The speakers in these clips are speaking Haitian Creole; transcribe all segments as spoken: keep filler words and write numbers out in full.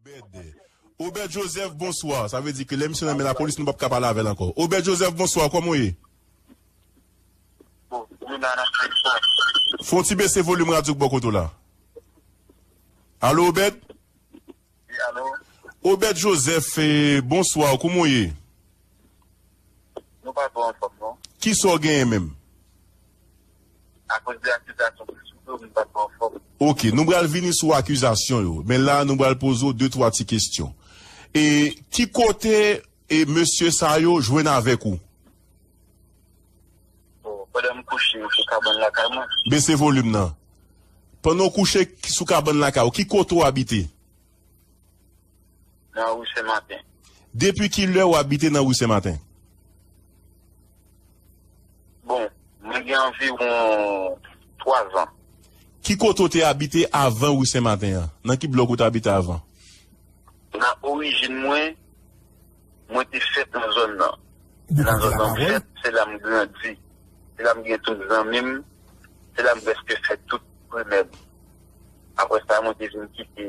Obed. Obed Joseph, bonswa. Sa vle di ke lè misye nan men lapolis, nou p ap ka pale avè l ankò. Obed Joseph, bonswa. Kòman w ye? Fè yon ti bese volim radyo k bò kote w la. Alo, Obed? Wi, alo? Obed Joseph, eh, bonswa. Kòman w ye? Nou pa twò anfòm, non. Kisa w genyen menm? Akoz de akizasyon ki sou do m, m pa twò anfòm. Ok, nou pral vini sou akizasyon yo. Men la, nou pral poze w de, twa ti kesyon. E ki kote e mesye sa yo jwenn avèk ou? Bon, pandan m kouche sou kabann lakay mwen. Bese volim nan. Pandan w kouche sou kabann lakay ou, ki kote w abite? Nan ri Senmaten. Depi ki lè w abite nan ri Senmaten? Bon, mwen gen anviwon twa zan. Ki kote w te abite avan ri Senmaten an? Nan ki blòk ou te abite avan? Nan orijin mwen, mwen te fèt nan zòn nan. Nan zòn nan m fèt, se la m grandi. Se la m gen tout zanmi m. Se la m prèske fè tout primè m. Apre sa, mwen te vin kite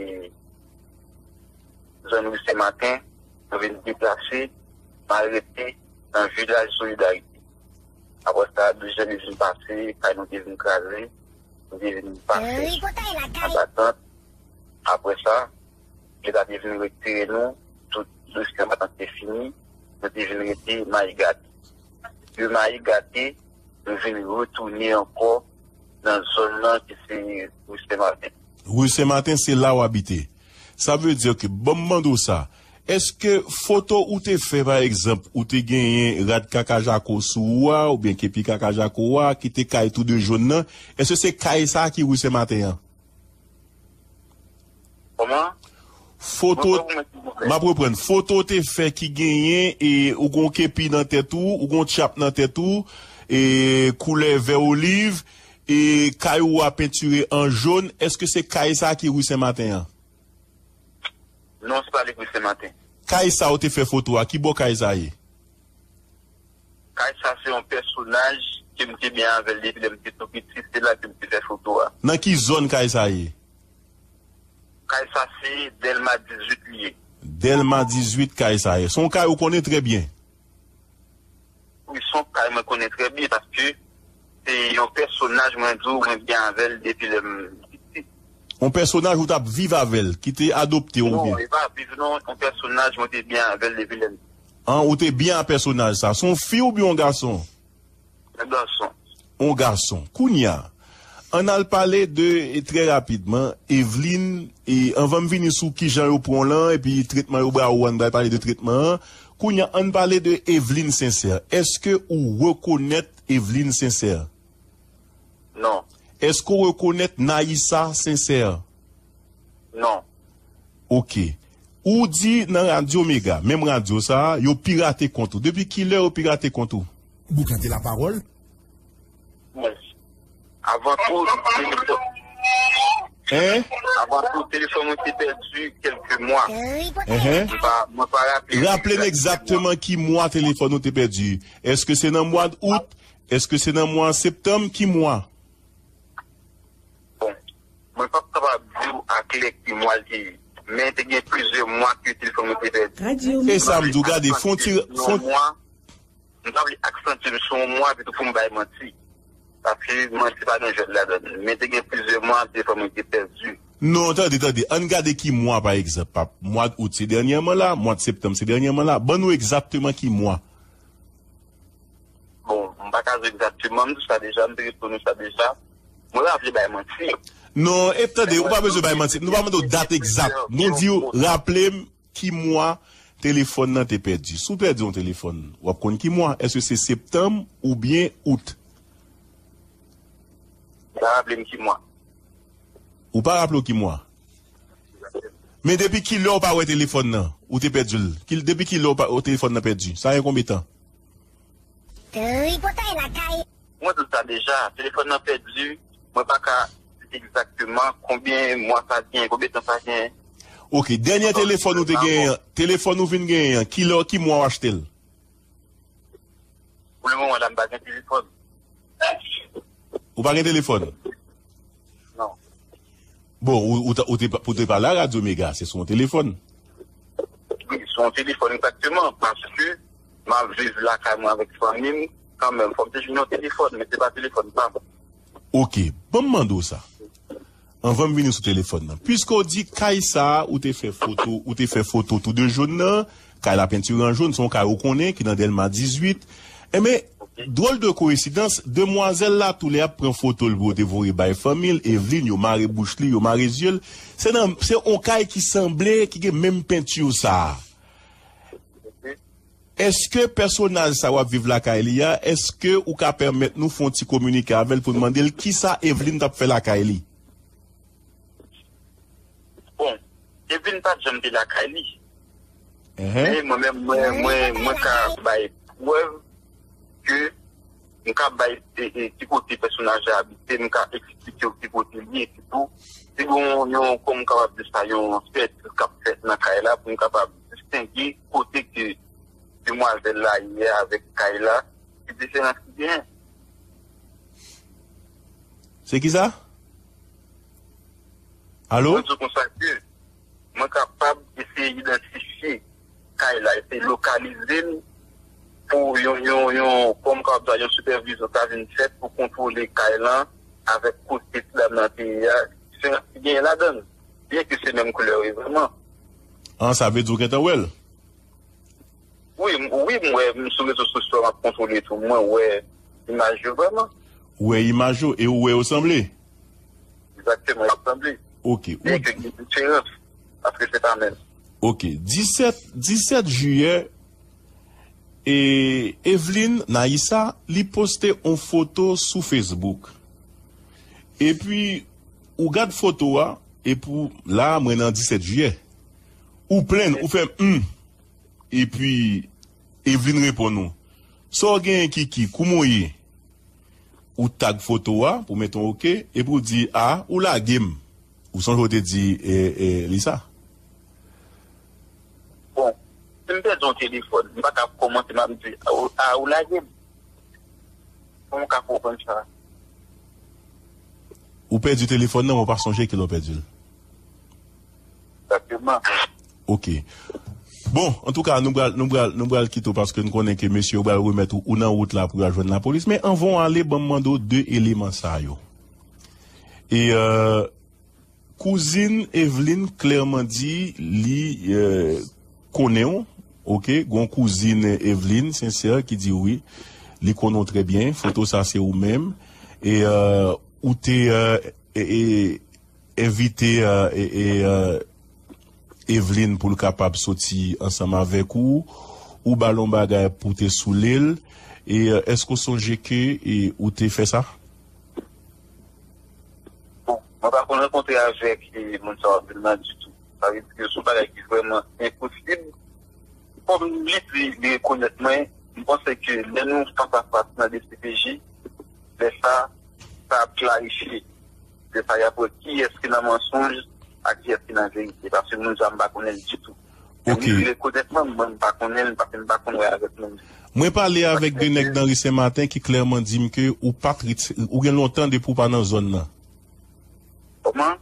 zòn ri Senmaten, mwen vin deplase, m al rete nan vilaj Solidarite. Apre sa, douz janvye vin pase, kay nou te vin kraze, nou te vin pase anba tant. Apre sa, yo ta te vin retire nou, tout dosye anba tant te fini, nou te vin rete Mayi Gate. De Mayi Gate, nou vin retounen ankò nan zòn nan ki se Ri Senmaten. Ri Senmaten, se la w abite. Sa vle di ke, ban m mande w sa, èske foto ou te fè, pa egzanp, ou te genyen rad kaka jako sou ou a, oubyen kepi kaka jako a, ki te kay tou de jòn nan, èske se kay sa ki Ri Senmaten an? Kòman? Foto, m ap reprann. Foto w te fè ki genyen, e, ou gon kepi nan tèt ou, ou gon tchap nan tèt ou, e, koulè vè oliv, e, kay ou a pentire an jòn, èske se kay sa ki Ri Senmaten an? Non, se pa li Ri Senmaten. Kay sa ou te fè foto a, ki bò kay sa ye? Kay sa se yon pèsonaj ke m te byen avè l depi lè m te tou piti, se la ke m te fè foto a. Nan ki zòn kay sa ye? Kay sa se Dèlma dizuit li ye. Dèlma dizuit kay sa ye. Se yon kay ou konnen trè byen? Wi, se yon kay mwen konnen trè byen paske se yon pèsonaj mwen di w mwen byen avè l depi lè m piti. Yon pèsonaj ou t ap viv avè l, ki te adopte w oubyen? Non, e pa viv non, yon pèsonaj mwen te byen avè l depi lè m An, ou te byen a pèsonaj sa. Se yon fi oubyen yon gason? Yon gason. Yon gason. Kounye a, ann al pale de, e, trè rapidman, Evelyne, e, anvan m vini sou kijan yo pran w lan, epi tretman yo ba ou an, n pral pale de tretman an. Kounye a, ann pale de Evelyne Sincère. Èske ou rekonèt Evelyne Sincère? Non. Èske w rekonèt Naïssa Sincère? Non. Ok. Ou di nan Radyo Mega, menm radyo sa a, yo pirate kont ou. Depi kilè yo pirate kont ou? Boukan de lapawòl. Bon. Avan tou, telefòn. Hein? Avan tou, telefòn mwen te pèdi kèlke mwa. Enhen. Mwen pa, mwen pa raple. Raple n egzakteman ki mwa telefòn ou te pèdi. Èske se nan mwa d out? Èske se nan mwa septanm? Ki mwa? Bon, mwen p ap kapab di w aklè ki mwa l te ye, men te gen plizyè mwa ke telefòn mwen te pèdi. E sa m di w, gade, fon ti, fon, m pa vle aksantye m sou yon mwa epi tou pou m bay manti. Paske manti pa gen jwèt ladan l. Men te gen plizyè mwa telefòn mwen te pèdi. Non, tande, tande. Ann gade ki mwa, pa egzanp, pap. Mwa d out se dènyèman la, mwa d septanm se dènyèman la. Ban nou egzakteman ki mwa. Bon, m pa ka di egzakteman, m di w sa deja, m te reponn ou sa deja. Mwen pa vle bay manti. Non, e tande, ou pa bezwen bay manti. Nou pa mande w dat egzak. Nou di w, raple m ki mwa telefòn nan te pèdi. Si w pèdi yon telefòn, w ap konn ki mwa. Èske se septanm oubyen out? M pa raple m ki mwa. Ou pa raple w ki mwa? Men depi kilè w pa wè telefòn nan? Ou te pèdi l? Ki, depi kilè w pa, w telefòn nan pèdi? Sa gen konbyen tan? Tripotay lakay. Mwen di w sa deja, telefòn nan pèdi, mwen pa ka di egzakteman konbyen mwa sa gen, konbyen tan sa gen. Ok, dènyè telefòn ou te genyen an, telefòn ou vin genyen an, kilè, ki mwa w achte l? Pou le moman la, m pa gen telefòn. Ou pa gen telefòn? Non. Bon, ou, ou, ta- ou te, pa- ou te pale a Radyo Mega, se sou yon telefòn. Wi, sou yon telefòn, egzakteman, paske m ap viv lakay mwen avèk fanmi m, kanmenm, fò m te jwenn yon telefòn, men se pa telefòn pa m. Ok, ban m mande w sa. Anvan m vini sou telefòn nan. Piske w di kay sa a, ou te fè foto, ou te fè foto tou de jòn nan, kay la pentire an jòn, se yon kay ou konnen ki nan Dèlma dizuit. Enben, dwòl de koyensidans, demwazèl la toulè ap pran foto l pou yo te voye bay fanmi l, Evelyne, yo mare bouch li, yo mare zye l. Se nan, se yon kay ki sanble, ki gen menm penti sa a. Èske pèsonaj sa w ap viv lakay li a, èske ou ka pèmèt nou fè yon ti kominike avè l pou n mande l kisa Evelyne t ap fè lakay li? Bon, Evelyne pa t janm te lakay li. Enhen. Men mwen menm, mwen, mwen, mwen ka bay prèv ke m ka bay e, e, ki kote pèsonaj la abite, m ka eksplike w ki kote li ye, epitou, si gon yon, kòm m kapab di sa, yon sèt k ap fèt nan kay la, pou m kapab distenge kote ke demwazèl la ye avèk kay la, ki diferans ki genyen? Se ki sa? Alo? Mwen di w konsa ke mwen kapab eseye idantifye kay la, eseye lokalize l pou yon, yon, yon, kòm m kapab di, yon sipèvizyon ta vin fèt pou kontwole kay lan avèk kote ti dam nan te ye a. Diferans ki genyen ladan l, byenke se menm koulè yo ye vrèman. An, sa vle di w gentan wè l? Wi, m- wi, m wè, m sou rezo sosyo, m ap kontwole tou. Mwen wè imaj yo vrèman. Ou wè imaj yo e ou wè yo sanble? Egzakteman, yo sanble. Ok. Byenke gen diferans, paske se pa menm. Ok. Disèt, disèt jiyè, e Evelyne Naïssa, li poste yon foto sou Facebook. Epi, ou gad foto a, epi w- la, mwen nan disèt jiyè. Ou plenn, ou fè, hmm. Epi, Evelyne reponn ou. Sa w genyen, Kiki? Kouman w ye? Ou tag foto a pou mete yon ok, epi w di, a, ou lage m. Ou sonje w te di e, e, li sa? Bon, si m pèdi yon telefòn, m pa ka kòmanse, m ap di, a, ou, a, ou lage m. Kòman w ka konprann sa? Ou pèdi telefòn nan, men w pa sonje kilè w pèdi l. Egzakteman. Ok. Bon, antouka, nou pral, nou pral, nou pral kite w paske n konnen ke mesye yo pral remèt ou, ou nan wout la pou y al jwenn lapolis. Men anvan w ale, ban m mande w de eleman sa yo. E, euh, kouzin Evelyne klèman di li, euh, konnen w, ok? Gon kouzin Evelyne, Sincère, ki di wi, li konnen w trè byen, foto sa se ou menm. E, euh, ou te, euh, e, e, envite, euh, e, e, euh, Evelyne pou l kapab soti ansanm avèk ou, ou ba l yon bagay pou te soule l, e, euh, èske w sonje ke, e, ou te fè sa? Bon, mwen pa konn rankontre avèk, e, moun sa w ap di m nan ditou. Sa vle di ke se yon bagay ki vrèman enposib. Kòm li di, li rekonèt mwen, m panse ke lè nou fas a fas nan D C P J, lè sa, sa ap klarifye. Lè sa, y ap wè kiyès ki nan mansonj ak kiyès ki nan verite. Paske moun sa, m pa konnen l ditou. Men Ok. Li di rekonèt mwen, mwen, m pa konnen l, paske m pa konn wè avèk moun. Mwen pale avèk de nèg nan ri Sen Maten ki klèman di m ke ou pa t ret-, ou gen lontan depi w pa nan zòn nan. Kòman?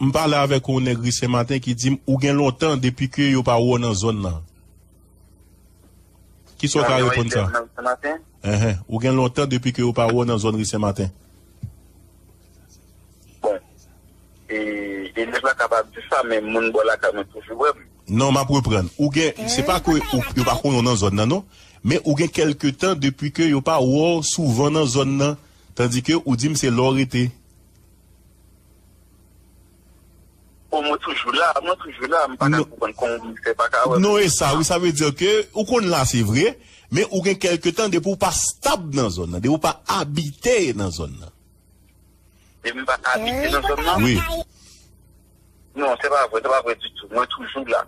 M pale avèk yon nèg ri Sen Maten ki di m ou gen lontan depi ke yo pa wè w nan zòn nan. Kisa w ka reponn sa? Enhen. Ou gen lontan depi ke yo pa wè w nan zòn ri Sen Maten. Bon. E, e nèg la kapab di sa, men moun bò lakay mwen toujou wè m. Non, m ap reprann. Ou gen, se pa ke ou- yo pa konnen w nan zòn nan, non. Men ou gen kèlke tan depi ke yo pa wè w souvan nan zòn nan. Tandike ou di m se la w rete. Bon, mwen toujou la, mwen toujou la, m pa ka Non. konprann kòman w fè pa ka wè m. Non, e sa, wi, sa vle di ke ou konn la, se vre, men ou gen kèlke tan depi w pa stab nan zòn nan, depi w pa abite nan zòn nan. Depi m pa abite nan zòn nan? Wi. Non, se pa vre, se pa vre ditou. Mwen toujou la.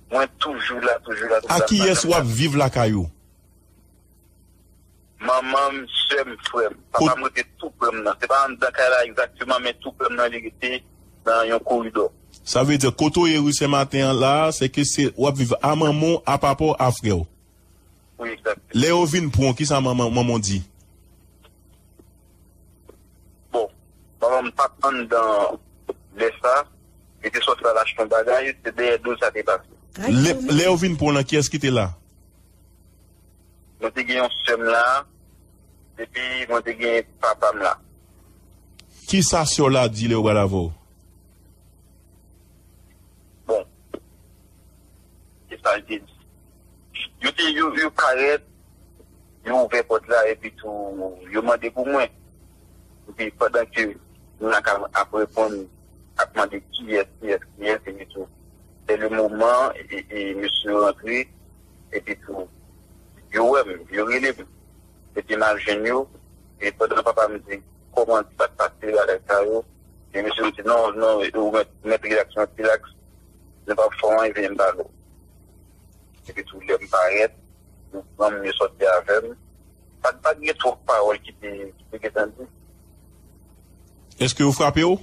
Mwen toujou la, toujou la, toujou A la, m pa kiyès janm w ap viv lakay ou? Manman m, sè m, frè m. Papa m rete tou prè m nan. Se pa anndan kay la egzakteman, men tou prè m nan li rete nan yon koridò. Sa vle di, kote w ye ri Sen Maten an la, se ke se, w ap viv a manman w, a papa w, a frè w. Wi, egzakteman. Lè yo vin pran w, kisa manman, manman w di? Bon, manman m pa t anndan Lè sa, li te sòti al achte yon bagay, se dèyè do l sa te pase. Lè, lè yo vin pran w lan, kiyès ki te la? Mwen te gen yon sè m la, epi mwen te gen papa m la. Kisa sè w la di lè yo pral avè w? Bon, se sa l te di. Yo te, yo, yo parèt, yo ouvè pòt la, epi tou, yo mande pou mwen. Epi pandan ke moun nan ka ap reponn, ap mande kiyès, kiyès, kiyès, epi tou. Se le moman, e, e, e mesye yo rantre, epi tou, yo wè m, yo rele m. Epi m al jwenn yo, e pandan papa m di, kòman sa k pase, bagay sa yo, e mesye m di, non, non, ou mèt, mèt rilaks, mèt rilaks, nou p ap fè w anyen, vini m pale w. Epi tou, lè m parèt, yo pran m, yo sòti avè m. Pa t, pa t gen twòp pawòl ki te, ki te gentan di. Èske yo frape w?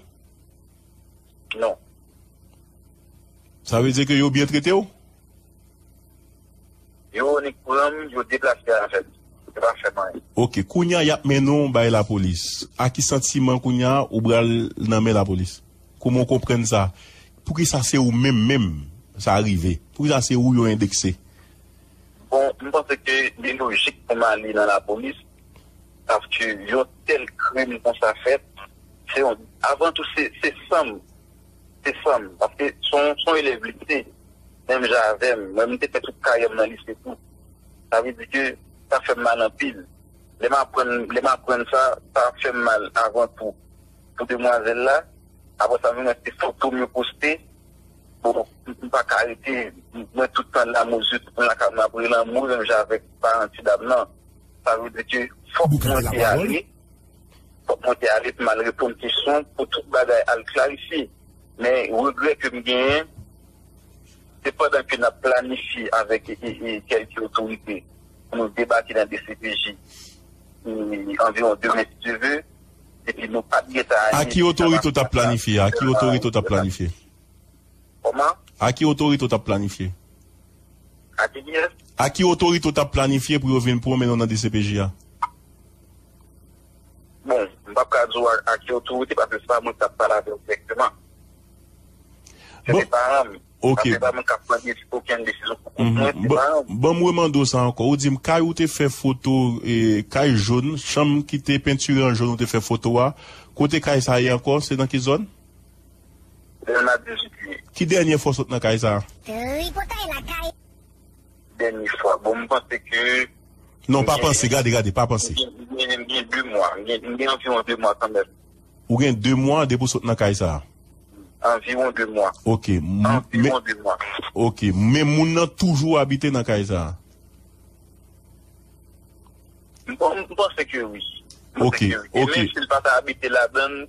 Non. Sa vle di ke yo byen trete w? Yo annik pran m, yo deplase avè m. Yo pa fè m anyen. Oke, kounye a y ap mennen w bay lapolis. A ki santiman kounye a ou pral nan men lapolis? Kòman w konprann sa? Poukisa se ou menm menm sa rive? Poukisa se ou yo endekse? Bon, m panse ke li lojik pou m ale nan lapolis, paske yon tèl krim konsa fèt, se yon, avan tou, se, se san m, se san m, paske se yon, se yon elèv lise, menm jan avè m, mwen, m te fè tout karyè m nan lise tou. Sa vle di ke sa fè m mal anpil. Lè m aprann, lè m aprann sa, sa fè m mal avan tou. Pou demwazèl la, apre sa, m wè se foto m yo poste. Bon, m, m pa ka rete, m, mwen tout tan la, mwen jis mwen lakay mwen ap rele anmou, menm jan avèk paran ti dam nan. Sa vle di ke fòk mwen te ale, fòk mwen te ale pou m al reponn kesyon, pou tout bagay al klarifye. Men, regrè ke m genyen, se pandan ke n ap planifye avèk, e, e, e, kèlke otorite pou nou debake nan D C P J, e, anviwon demen, si Dye vle, epi nou pa t gentan ale. A ki otorite w t ap planifye? A ki otorite w t ap planifye? Kòman? A ki otorite w t ap planifye? A ki kiyès? A ki otorite w t ap planifye pou yo vin pran w mennen w nan D C P J a? Bon, m p ap ka di w a, a ki otorite, paske se pa mwen ki t ap pale avè yo dirèkteman. Se te paran m. Oke. Paske se pa mwen k ap pran desi-, okenn desizyon pou kont mwen, se paran m. Ban m remande w sa ankò. Ou di m kay ou te fè foto, e, kay jòn, chanm ki te pentire an jòn ou te fè foto a. Kote kay sa ye ankò? Se nan ki zòn? Lè n a dizuit li. Ki dènye fwa w sot nan kay sa a? Tripotay lakay. Dènye fwa. Bon, m panse ke... Non, pa panse, gade, gade, pa panse. M gen, m gen, m gen de mwa. M gen, m gen anviwon de mwa kanmenm. Ou gen de mwa depi w sot nan kay sa a? Anviwon de mwa. Oke. Anviwon de mwa. Oke. Men moun nan toujou abite nan kay sa a? M, m panse ke wi. M panse ke wi. E menm si l pa ta abite ladan l,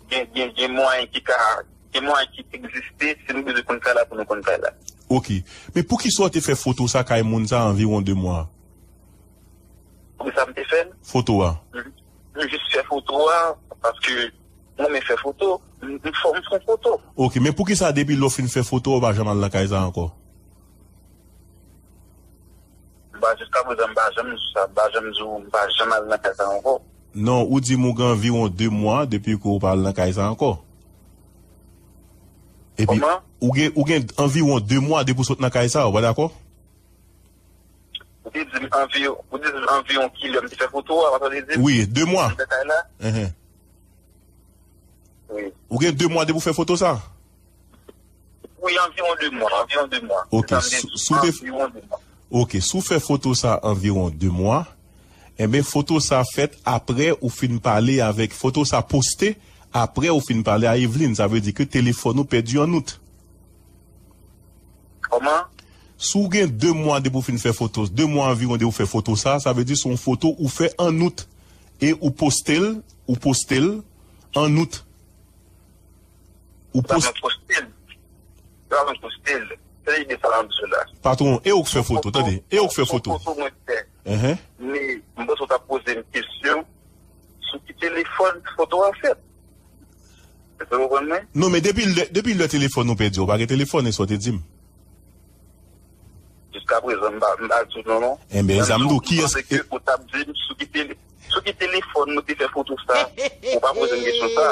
gen, gen, gen mwayen ki ka, gen mwayen ki egziste, si nou bezwen konn kay la, pou nou konn kay la. Oke. Men poukisa w te fè foto sa kay moun sa anviwon de mwa? Poukisa m te fè l? Foto a. M, m jis fè foto a, paske mwen renmen fè foto. M, m fò, m fè foto. Oke, men poukisa depi lè w fin fè foto a, w pa janm al nan kay sa ankò? M pa, jiska prezan, m pa janm di w sa, m pa janm di w, m pa janm al nan kay sa ankò. Non, ou di m ou gen anviwon de mwa depi ke w pa al nan kay sa ankò. Epi, kòman? Ou gen, ou gen anviwon de mwa depi w sot nan kay sa, ou pa dakò? Ou te di m anviwon, ou te di m anviwon kilè m te fè foto a, w ap di m? Wi, de mwa. Nan kay la? Enhen. Wi. Ou gen de mwa depi w fè foto sa? Wi, anviwon de mwa, anviwon de mwa. Oke, si w te, anviwon de mwa. Oke, si w fè foto sa anviwon de mwa, enben, foto sa fèt apre ou fin pale avèk, foto sa poste apre ou fin pale a Eveline. Sa vle di ke telefòn ou pèdi an out. Kòman? Si w gen de mwa depi w fin fè foto, de mwa anviwon depi w fè foto sa, sa vle di se yon foto ou fè an out. E ou poste l, ou poste l an out. Ou poste l. Sa mwen poste l. Sa mwen poste l. Se ide sa m ap di w la. Patwon, e ou k fè foto, tande. E ou k fè foto. Foto mwen fè. Enhen. Men, m panse w t ap poze m kesyon sou ki telefòn foto a fèt. Èske w konprann mwen? Non, men depi lè, depi lè telefòn ou pèdi, ou pa gen telefòn, e sa w te di m. Jiska prezan, m pa, m pa di w non, non. Enben, e sa m di w, kiyès? Paske ou t ap di m sou ki tele-, sou ki telefòn nou te fè foto sa, ou pa poze m kesyon sa.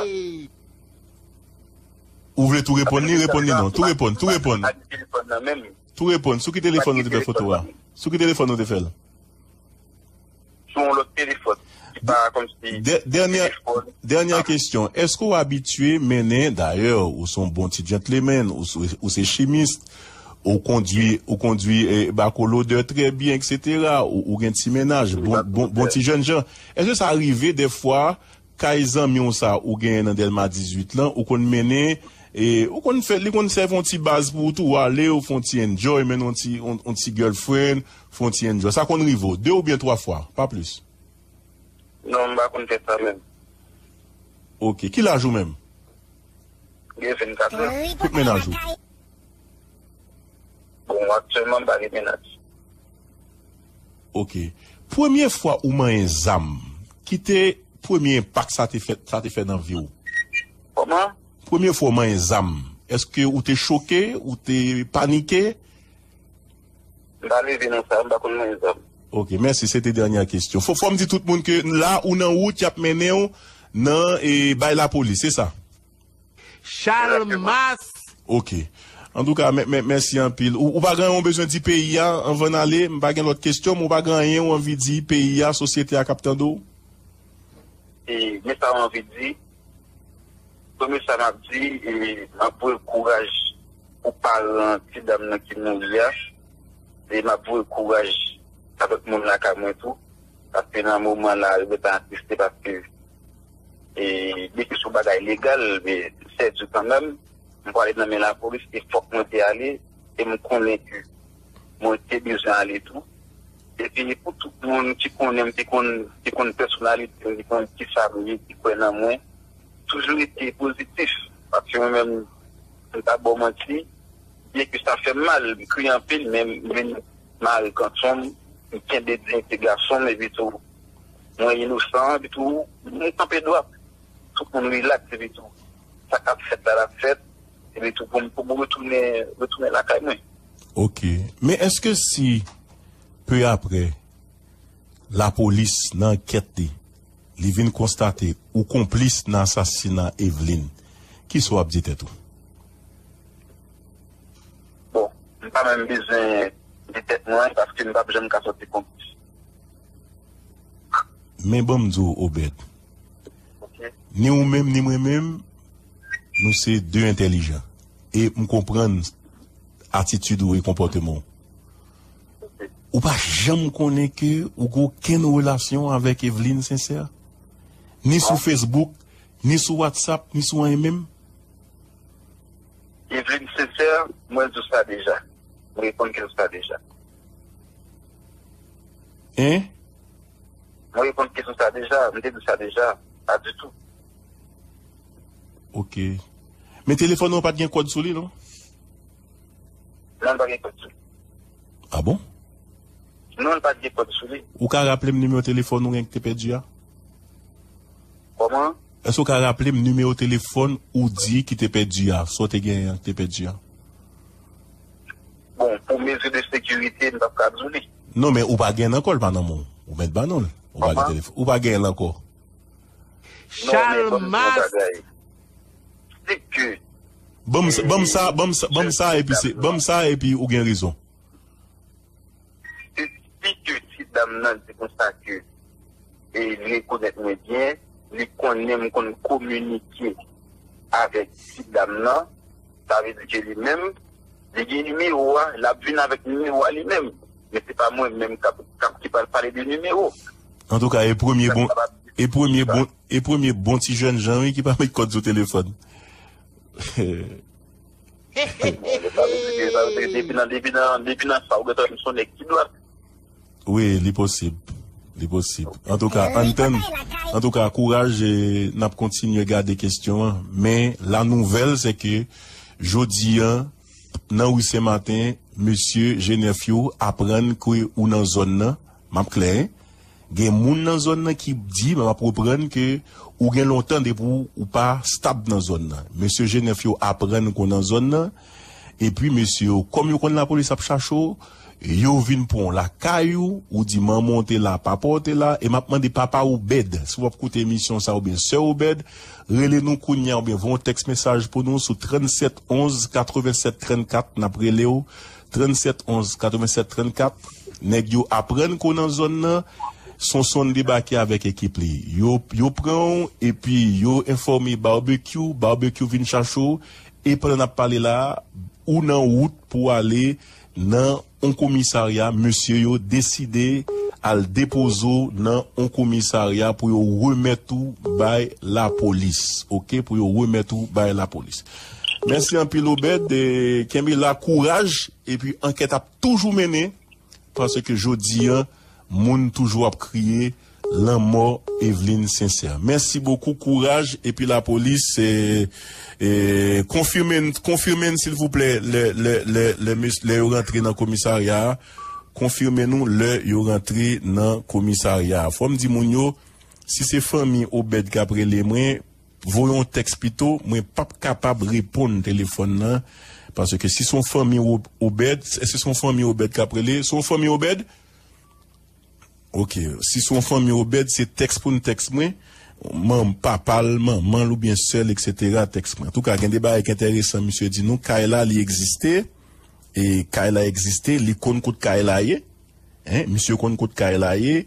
Ou vle tou reponn li, reponn li non. Tou reponn, tou reponn. Tou reponn. Sou ki telefòn ou te fè foto a? Sou ki telefòn ou te fè l? Sou yon lòt telefòn. Ki pa kòmsi dènyè, telefòn. Dènyè kesyon. Èske w abitye mennen, dayè, ou se yon bon ti gentleman, ou, se- ou se chimis, ou kondwi, ou kondwi eh, bako lodè trè byen, etsetera, ou, ou gen ti mennaj, bon, bon, bon ti jènjan. Èske sa rive dèfwa, kay zanmi w sa ou genyen nan Dèlma dizuit lan, ou konn mennen, e, ou konn fè, li konn sèvi yon ti baz pou ou tou, ou ale, ou fè yon ti enjoy, mennen yon ti, yon, yon ti girlfriend, fè yon ti enjoy. Sa konn rive w, de oubyen twa fwa, pa plis. Non, m pa konn fè sa menm. Ok, ki laj ou menm? Gen vennkat an. Kot mennaj ou? Bon, aktyèlman, m pa gen mennaj. Ok. Premye fwa ou manyen zam, ki te premye enpak sa te fè, sa te fè nan vi w? Kòman? Premye fwa ou manyen zam, èske ou te choke, ou te panike? M pa leve nan sa, m pa konn manyen zam. Ok, mèsi, se te dènyè kesyon. Fò, fò m di tout moun ke la, ou nan wout, y ap mennen w nan, e, bay lapolis, se sa? Chalmas. Ok. Antouka, mè, mè, mèsi anpil. Ou, ou pa gen yon bezwen di peyi a anvan n ale? M pa gen lòt kesyon, men ou pa gen anyen ou anvi di peyi a, sosyete a k ap tande w? E, men sa m anvi di. Premye sa m ap di, e, m ap voye kouraj pou paran ti dam nan ki mouri a. E m ap voye kouraj avèk moun lakay mwen tou. Paske nan moman la, yo gentan atriste paske e, byen ke se yon bagay legal, men sèdi kanmenm, m prale nan men lapolis, e fòk mwen te ale, e m konnen ke mwen te bezwen ale tou. Epi pou tout moun ki konnen m, ki konn, ki konn pèsonalite m, ki konn kisa m ye, ki kwè nan mwen, toujou rete pozitif. Paske mwen menm, m pa ba w manti, byen ke sa fè m mal, m kriye anpil, men m vin mare kanson m, m kenbe diyite gason m, epi tou, mwen inosan, epi tou, mwen kanpe dwat. Tout moun rilaks, epi tou, sa k ap fèt la, l ap fèt, epi tou, pou m, pou m retounen, retounen lakay mwen. Ok. Men èske si, pe apre, lapolis nan ankèt li, li vin konstate ou konplis nan asasina Eveline, kisa w ap di tèt ou? Bon, m pa menm bezwen di tèt mwen, paske m p ap janm ka sòti konplis. Men ban m di w, Obed. Ok. Ni ou menm, ni mwen menm, nou se de entèlijan. E m konprann atitid ou e konpòteman w. Ok. Ou pa janm konnen ke ou gen okenn relasyon avèk Eveline Sincère? Ni sou Facebook, ni sou WhatsApp, ni sou anyen menm? Eveline Sincère, mwen di w sa deja. Mwen reponn kesyon sa deja. Hein? Mwen reponn kesyon sa deja. Mwen te di sa deja. Pa ditou. Ok. Men telefòn ou pa t gen kòd sou li, non? Non, l pa gen kòd sou li. Ah bon? Non, l pa t gen kòd sou li. Ou ka raple m nimewo telefòn ou gen ki te pèdi a? Kòman? Èske w ka raple m nimewo telefòn ou di ki te pèdi a? Sa w te genyen an ki te pèdi a? Bon, pou mezi de sekirite, m p ap ka di w li. Non, men ou pa gen l ankò, l pa nan men w. Ou mèt ban nou l. Ou pa gen telefòn. Ou pa gen l ankò. Chalmas. Ban m sa, ban m sa, ban m sa, ban m sa, epi se, ban m sa, epi ou gen rezon. Se si ke ti dam nan di konsa ke e, li rekonèt mwen byen, li konnen m konn kominike avèk ti dam nan, sa vle di ke li menm, li gen nimewo a, l ap vin avèk nimewo a li menm. Men se pa mwen menm k ap, k ap, ki pral pale de nimewo. Antouka, e premye bon, e premye bon, e premye bon ti jènjan, wi, ki pa met kòd sou telefòn. Depi nan, depi nan, depi nan sa, ou gentan jwenn sou nèg ki dwat. Wi, li posib. Li posib. Antouka, ann tann. Antouka, kouraj, e, n ap kontinye gade kesyon an. Men, la nouvèl, se ke jodi an, nan ri Sen Maten, mesye Jenèf yo aprann ke ou nan zòn nan. M ap klè, en. Gen moun nan zòn nan ki di, men m ap reprann ke ou gen lontan depi w, ou pa stab nan zòn nan. Mesye Jenèf yo aprann ke w nan zòn nan, Epi mesye yo, kòm yo konn lapolis ap chache w, yo vin pran w lakay ou, ou di manman w te la, papa w te la, e m ap mande papa Obed, si w ap koute emisyon sa oubyen sè Obed, rele nou kounye a oubyen voye yon tèks mesaj pou nou sou trannset onz katrevennsèt trannkat, n ap rele w, trannset onz katrevennsèt trannkat, nèg yo aprann ke w nan zòn nan, Sonson debake avèk ekip li. Yo, yo pran w, epi yo enfòme Barbecue, Barbecue vin chache w, e pandan n ap pale la, ou nan wout pou w ale nan yon komisarya, mesye yo deside al depoze w nan yon komisarya pou yo remèt ou bay lapolis, oke, pou yo remèt ou bay lapolis. Mèsi anpil, Obed, e kenbe la, kouraj, epi ankèt ap toujou mennen, paske jodi a, moun toujou ap kriye lanmò Eveline Sincère. Mèsi bokou, kouraj, epi lapolis, e, e, konfime n, konfime n, silvouplè, lè, lè, lè, lè, mes- lè yo rantre nan komisarya a, konfime nou lè yo rantre nan komisarya a. Fò m di moun yo, si se fanmi Obed k ap rele mwen, voye yon tèks pito, mwen p ap kapab reponn telefòn nan, paske si se yon fanmi Ob- Obed, èske se yon fanmi Obed k ap rele? Se yon fanmi Obed? Oke, si se yon fanmi Obed, se tèks pou n tèks mwen, manm, papa l, manman l oubyen sè l, eksetera, tèks mwen. Antouka, gen de bagay ki enteresan, misye di nou, kay la, li egziste, e kay la egziste, li konn kot kay la ye, en, misye konn kot kay la ye,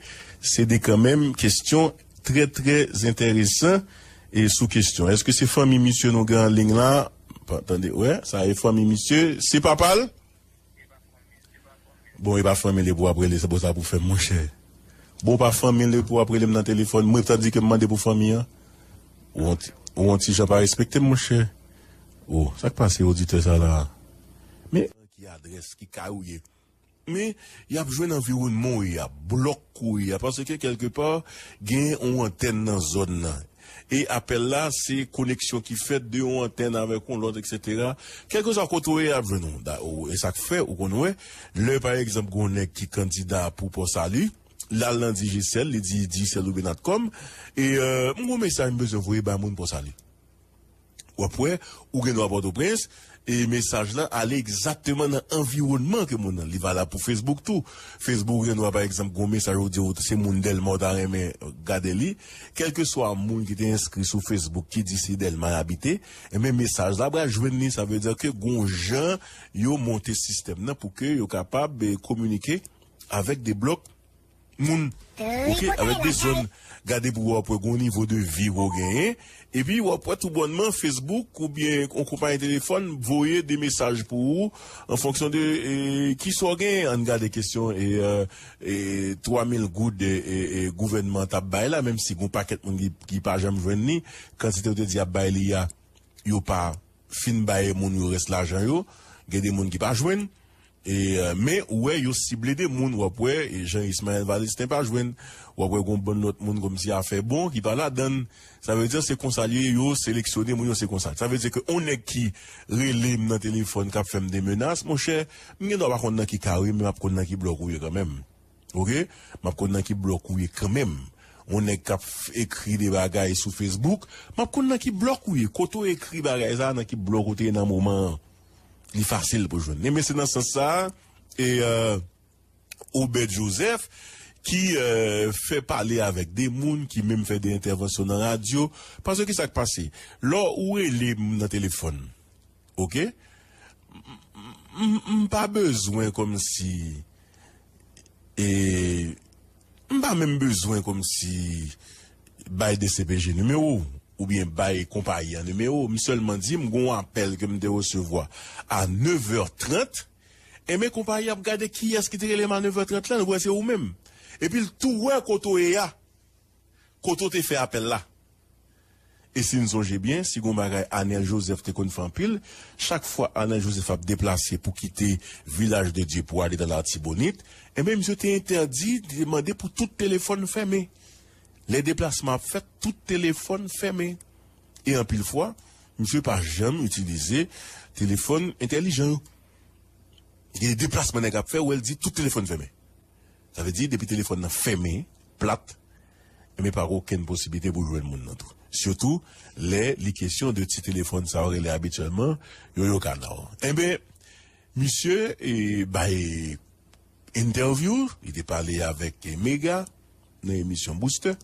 se de kanmenm kesyon trè, trè enteresan, e sou kesyon. Èske se fanmi misye nou gen an liy la? Pa- Tande, wè, sa e fanmi misye, se papa l? Bon, e pa fanmi li pou ap rele, se pou sa pou fè, monchè. Bon, pa fanmi li pou ap rele m nan telefòn, mwen tandike m mande pou fanmi an. Ou yon ti, ou yon ti jan pa respekte m, monchè. Oh, sa k pase oditè sa la? Men, ki adrès, ki kay ou ye? Men, y ap jwenn anviwònman w ye a, blòk ou ye a, paske kèlkepa, gen yon antèn nan zòn nan. E apèl la, se koneksyon ki fèt de yon antèn avèk yon lòt, eksetera. Kèlkeswa kote w ye, y ap jwenn ou. Da- ou- E sa k fè, ou konn wè, lè, pa egzanp, gen yon nèg ki kandida pou Pò Sali, l al nan Digicel, li di Digicel oubyen Natcom, e euh, m gen yon mesaj m bezwen voye bay moun Pò Sali. W ap wè, ou gen dwa Pòtoprens, e mesaj lan ale egzakteman nan anviwònman ke moun nan. Li valab pou Facebook tou. Facebook, ou gen dwa, pa egzanp, gen yon mesaj ou di w se moun Dèlma ou ta renmen gade li. Kèlkeswa moun ki te enskri sou Facebook ki di se Dèlma l abite, enben mesaj la pral jwenn li. Sa vle di ke gen yon jan yo monte sistèm nan pou ke yo kapab eh, kominike avèk de blòk moun. Oke, avèk de zòn, gade pou w ap wè gon nivo de vi w genyen. Epi w ap wè toubònman Facebook oubyen yon konpayi telefòn voye de mesaj pou ou an fonksyon de eh, ki sa w genyen. Ann gade kesyon eh, eh, twa mil goud eh, eh, eh, gouvènman t ap bay la, menm si gon pakèt moun ki, ki pa janm jwenn li, kantite yo te di y ap bay li a, yo pa fin bay moun yo rès lajan yo, gen de moun ki pa jwenn, e, euh, men ou wè yo sible de moun, w ap wè, e Jean Ismaël Valistin pa jwenn, w ap wè gon bann lòt moun kòmsi afè bon ki pa ladann. Sa vle di se konsa l ye, yo seleksyone moun yo, se konsa. Sa vle di ke on nèg ki rele m nan telefòn, k ap fè m de menas, monchè, m gen dwa pa konn nan ki kay ou ye, men m ap konn nan ki blòk ou ye kanmenm. Oke? M ap konn nan ki blòk ou ye kanmenm. On nèg k ap f- ekri de bagay sou Facebook, m ap konn nan ki blòk ou ye. Kote w ekri bagay sa, nan ki blòk ou te ye nan moman an. Li fasil pou jwenn. Enben se nan sans sa a, e euh, Obed Joseph ki euh, fè pale avèk de moun, ki menm fè de entèvansyon nan radyo. Paske ki sa k pase? Lè ou rele m nan telefòn, oke? M- m- m pa bezwen kòmsi e m pa menm bezwen kòmsi bay D C P G nimewo w oubyen bay konpayi an nimewo w. M sèlman di m gon apèl ke m te resevwa a nevè trant. Enben konpayi ap gade kiyès ki te rele m a nevè trant lan, nou wè se ou menm. Epi l tou wè kote w ye a, kote w te fè apèl la. E si n sonje byen, si gon bagay Anèl Jozèf te konn fè anpil, chak fwa Anèl Jozèf ap deplase pou kite Vilaj de Dye pou ale nan Latibonit, enben misye te entèdi, te mande pou tout telefòn fèmen. Lè deplasman ap fèt, tout telefòn fèmen. E anpil fwa, misye pa janm itilize telefòn entèlijan yo. Gen de deplasman nèg ap fè, ou wè l di tout telefòn fèmen. Sa vle di, depi telefòn nan fèmen, plat, enben pa gen okenn posiblite pou jwenn moun nan tou. Sitou, lè li kesyon de ti telefòn sa yo rele abityèlman, yoyo kana w. Enben, Misye e, bay entèvyou, li te pale avèk e, Mega nan emisyon Booster.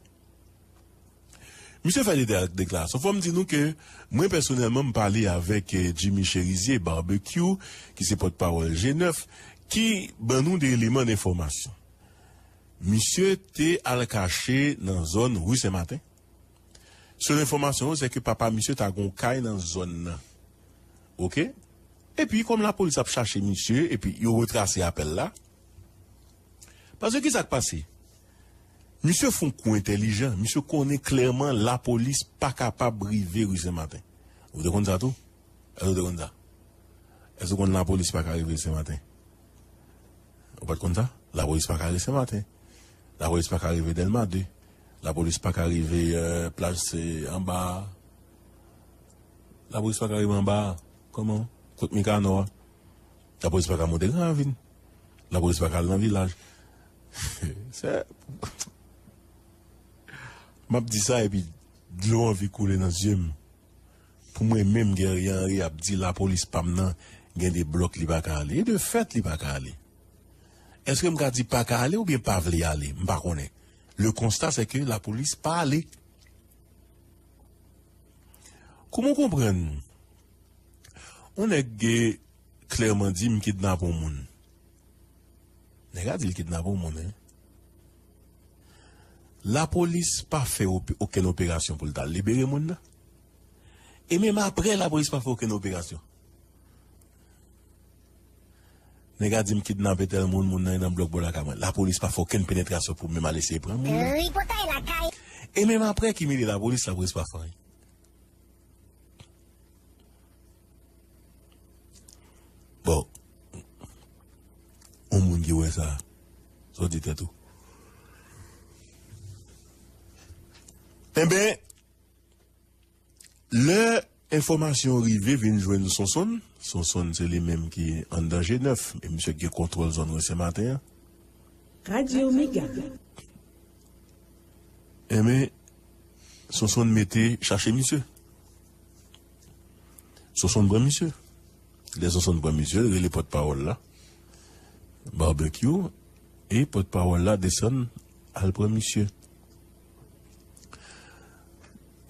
Misye fè de deklarasyon. Fò m di nou ke mwen pèsonèlman m pale avèk e, Jimmy Cherizier Barbecue, ki se pòtpawòl G nèf, ki ban nou de eleman enfòmasyon. Misye te al kache nan zòn Ri Sen Maten. Selon enfòmasyon yo, se ke papa misye ta gon kay nan zòn nan. Oke? Epi, kòm lapolis ap chache misye, epi yo retrase apèl la. Paske ki sa k pase? Misye fè yon kou entèlijan. Misye konnen klèman lapolis pa kapab rive Ri Sen Maten. Ou te konn sa tou? Èske w te konn sa? Èske w konn lapolis pa ka rive Sen Maten? Ou pa t konn sa? Lapolis pa ka rive Sen Maten. Lapolis pa ka rive Dèlma de. Lapolis pa ka rive euh, plas euh, anba a. Lapolis pa ka rive anba a. Kòman? Kot Mikanò a. Lapolis pa ka monte Gran Ravin. Lapolis pa ka al nan vilaj. Se, m ap di sa epi dlo anvi koule nan zye m. Pou mwen menm, Guerrier Henry ap di lapolis pa m nan gen de blòk li pa ka ale. E de fèt, li pa ka ale. Èske m ka di pa ka ale oubyen pa vle ale? M pa konnen. Le constat, c'est que lapolis pa ale. Kouman w konprann? Yon nèg klèman di m kidnape yon moun. Nèg la di l kidnape yon moun, wi. Lapolis pa fè op- okenn operasyon pou l ta libere moun nan. E menm apre, lapolis pa fè okenn operasyon. Nèg la di m kidnape tèl moun, moun nan nan blòk bò lakay mwen. Lapolis pa fè okenn penetrasyon pou menm al eseye pran moun nan. Tripotay lakay. E menm apre ki mele lapolis, lapolis pa fè anyen. Bon, yon moun ki wè sa, sa w di tèt ou? Enben, lè enfòmasyon rive vin jwenn Sonsonn, Sonsonn se li menm ki anndan G nèf, e misye gen kontwòl zòn Ri Sen Maten an. Radyo Mega. Enben, Sonsonn mete chache misye. Sonsonn pran misye. Lè Sonsonn pran misye, l rele pòtpawòl la, Barbecue, e pòtpawòl la desann al pran misye.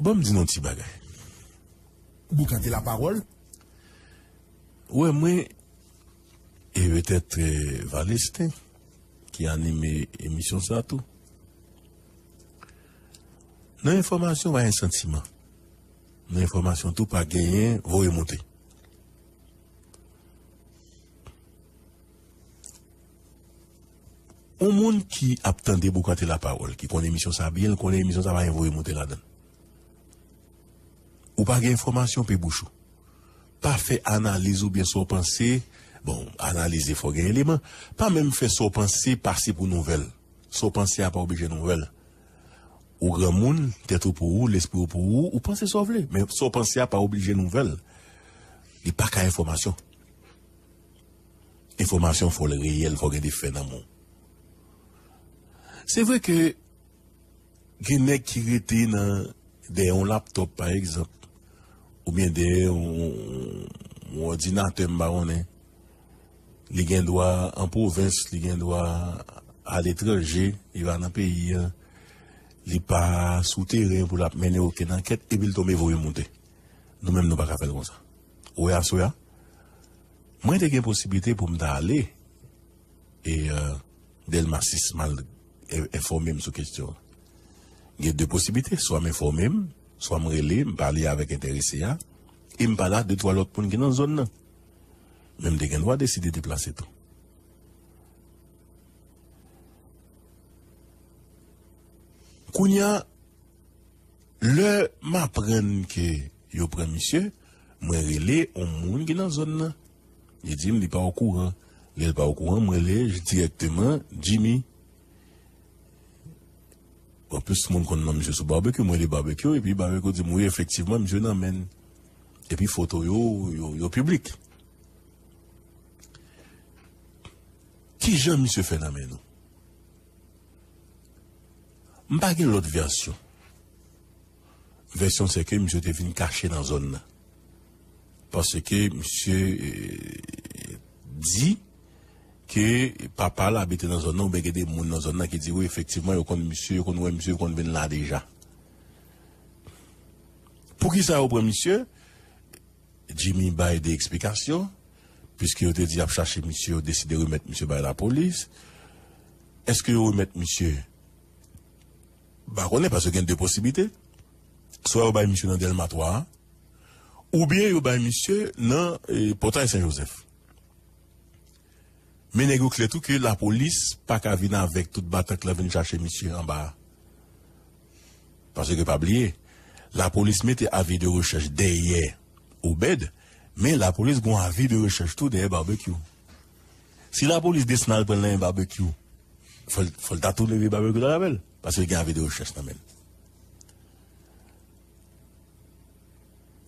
Ban m di nou yon ti bagay. Boukante lapawòl. Ou wè mwen, e petèt eh, Valesten ki anime emisyon sa tou. Nan enfòmasyon pa gen santiman. Nan enfòmasyon tou pa genyen voye monte. Yon moun ki ap tande Boukante Lapawòl, ki konn emisyon sa byen, l konnen emisyon sa pa gen voye monte ladan l. Ou pa gen enfòmasyon, pe bouch ou. Pa fè analiz oubyen sa w panse. Bon, analize fò gen eleman. Pa menm fè sa w panse pase pou nouvèl. Sa w panse a pa oblije nouvèl. Ou granmoun, tèt ou pou ou, lespri w pou ou, ou panse sa w vle. Men sa w panse a pa oblije nouvèl. Li pa ka enfòmasyon. Enfòmasyon fò l reyèl, fò gen de fè nan men w. Se vre ke gen nèg ki rete nan dèyè yon laptòp, pa egzanp, oubyen dèyè yon, yon òdinatè, m pa konnen. Li gen dwa an pwovens, li gen dwa aletranje, li pa nan peyi a, li pa sou teren pou l ap mennen okenn ankèt, epi l tonbe voye monte. Nou menm, nou pa ka fè l konsa. Ou wè aswè a, mwen te gen posiblite pou m ta ale e euh, Delma sis m al en- enfòme m sou kesyon an. Gen de posiblite, swa m enfòme m, swa m rele, m pale avèk enterese a, e m pale a de twa lòt moun ki nan zòn nan. Men m te gen dwa deside deplase tou. Kounye a, lè m aprann ke yo pran misye, mwen rele yon moun ki nan zòn nan. Li di m li pa okouran. Lè l pa okouran, mwen rele dirèkteman Jimmy. Anplis, moun konn non misye sou Barbecue, mwen rele Barbecue, epi Barbecue di m, wi, efektivman, misye nan men n. Epi foto yo, yo, yo piblik. Kijan misye fè nan men nou? M pa gen lòt vèsyon. Vèsyon se ke misye te vin kache nan zòn nan. Paske misye eh, di ke papa l abite nan zòn nan, oubyen gen de moun nan zòn nan ki di, wi, efektivman, yo konn misye, yo konn wè misye, yo konn vin la deja. Poukisa yo pran misye? Jimmy bay de eksplikasyon, piske yo te di y ap chache misye, yo deside remèt misye bay lapolis. Èske yo remèt misye? M pa konnen, paske gen de posiblite. Swa yo bay misye nan Dèlma twa a, oubyen yo bay misye nan, eh, Pòtay Sen Jozèf. Men nèg yo klè tou ke lapolis pa ka vin avèk tout batank lan vin chache misye anba a. Paske pa bliye, lapolis mete avi de rechèch dèyè Obed, men lapolis gon avi de rechèch tou dèyè Babekyou. Si lapolis desann al pran l nan men Babekyou, fò l, fò l ta tou leve Babekyou la avè l, paske l gen avi de rechèch nan men l.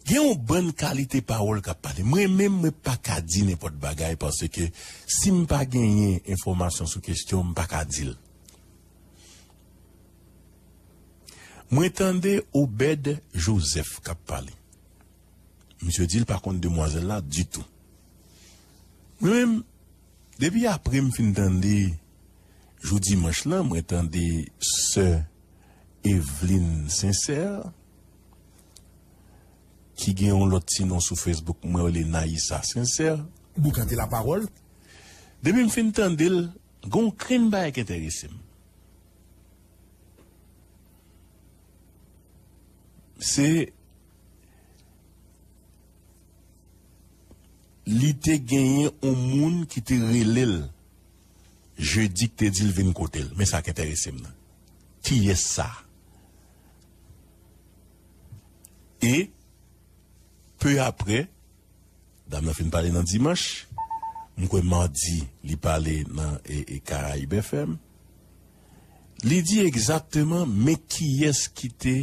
Gen yon bann kalite pawòl k ap pale. Mwen menm, mwen pa ka di nenpòt bagay, paske si m pa genyen enfòmasyon sou kesyon, m pa ka di l. Mwen tande Obed Joseph k ap pale. Misye di l pa konn demwazèl la ditou. Mwen menm, depi apre m fin tande, jou dimanch lan, mwen tande sè Eveline Sincère, ki gen yon lòt ti non sou Facebook, mwen rele Naïsa Sincère. Boukante lapawòl. Depi m fin tande l, gen yon grenn bagay ki enterese m. Se li te genyen yon moun ki te rele l jedi, ki te di l vin kote l. Men sa k enterese m nan. Kiyès sa? E, pe apre, dam nan fin pale nan dimanch, m kwè madi, li pale nan, e, e, Karayib F M. Li di egzakteman men kiyès ki te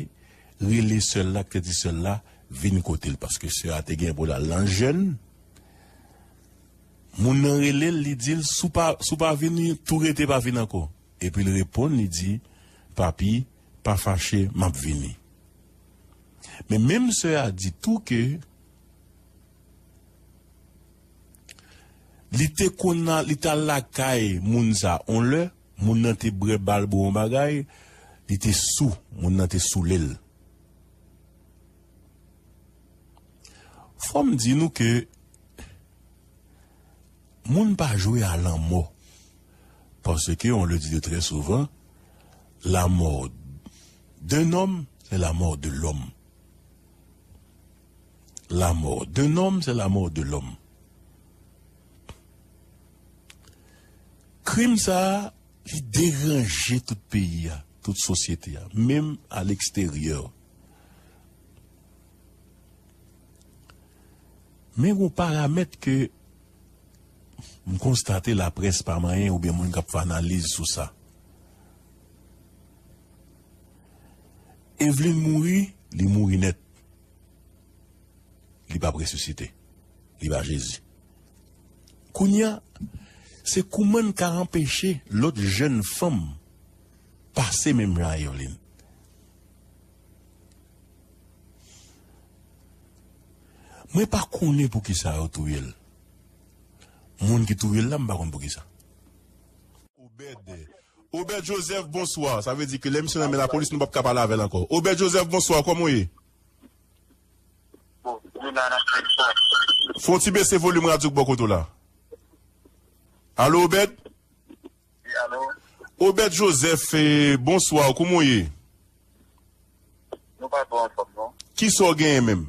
rele sè l la, ki te di sè l la vin kote l, paske sè a te gen pou l al nan jèn. Moun nan rele l, li di l, "Si w pa, si w pa vini, tou rete pa vin ankò." Epi l reponn, li di, "Papi, pa fache, m ap vini." Men menm sè a di tou ke li te konn al, li t al lakay moun sa yon lè, moun nan te bwè balbon yon bagay, li te sou, moun nan te soule l. Fò m di nou ke moun pa jwe a lanmò. Paske, on le dit de très souvent, la mort d'un homme, c'est la mort de l'homme. La mort d'un homme, c'est la mort de l'homme. Krim sa a, li deranje tout peyi a, tout sosyete a, menm a leksteryè. Men gon paramèt ke m konstate laprès pa manyen oubyen moun k ap fè analiz sou sa. Eveline mouri, li mouri nèt. Li p ap resisite. Li pa Jezi. Kounye a, se kouman n ka anpeche lòt jèn fanm pase menm jan a Eveline? Mwen pa konnen poukisa yo touye l. Moun ki touye l la, m pa konn poukisa. Obed. Obed Joseph, bonswa. Sa vle di ke lè misye nan men lapolis, nou p ap ka pale avè l ankò. Obed Joseph, bonswa. Kòman w ye? Bon, nou la nan kay sa. Fè yon ti bese volim radyo k bò kote w la. Alo, Obed? Wi, alo. Obed Joseph, eh, bonswa, kòman w ye? Nou pa twò anfòm, non. Kisa w genyen menm?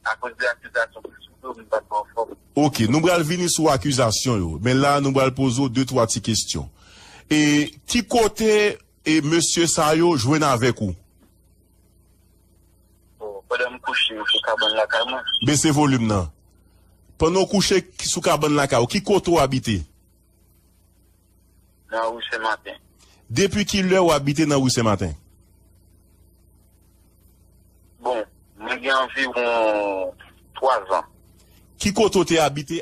Akoz de akizasyon ki sou do, nou pa twò anfòm. Ok, nou pral vini sou akizasyon yo. Men la, nou pral poze w de, twa ti kesyon. E ki kote, e mesye sa yo jwenn avèk ou? Bon, pandan m kouche sou kabann lakay mwen. Bese volim nan. Pandan w kouche sou kabann lakay ou, ki kote w abite? Nan ri Sen Maten. Depi ki lè w abite nan ri Sen Maten? Bon, mwen gen anviwon twa zan. Ki kote w te abite?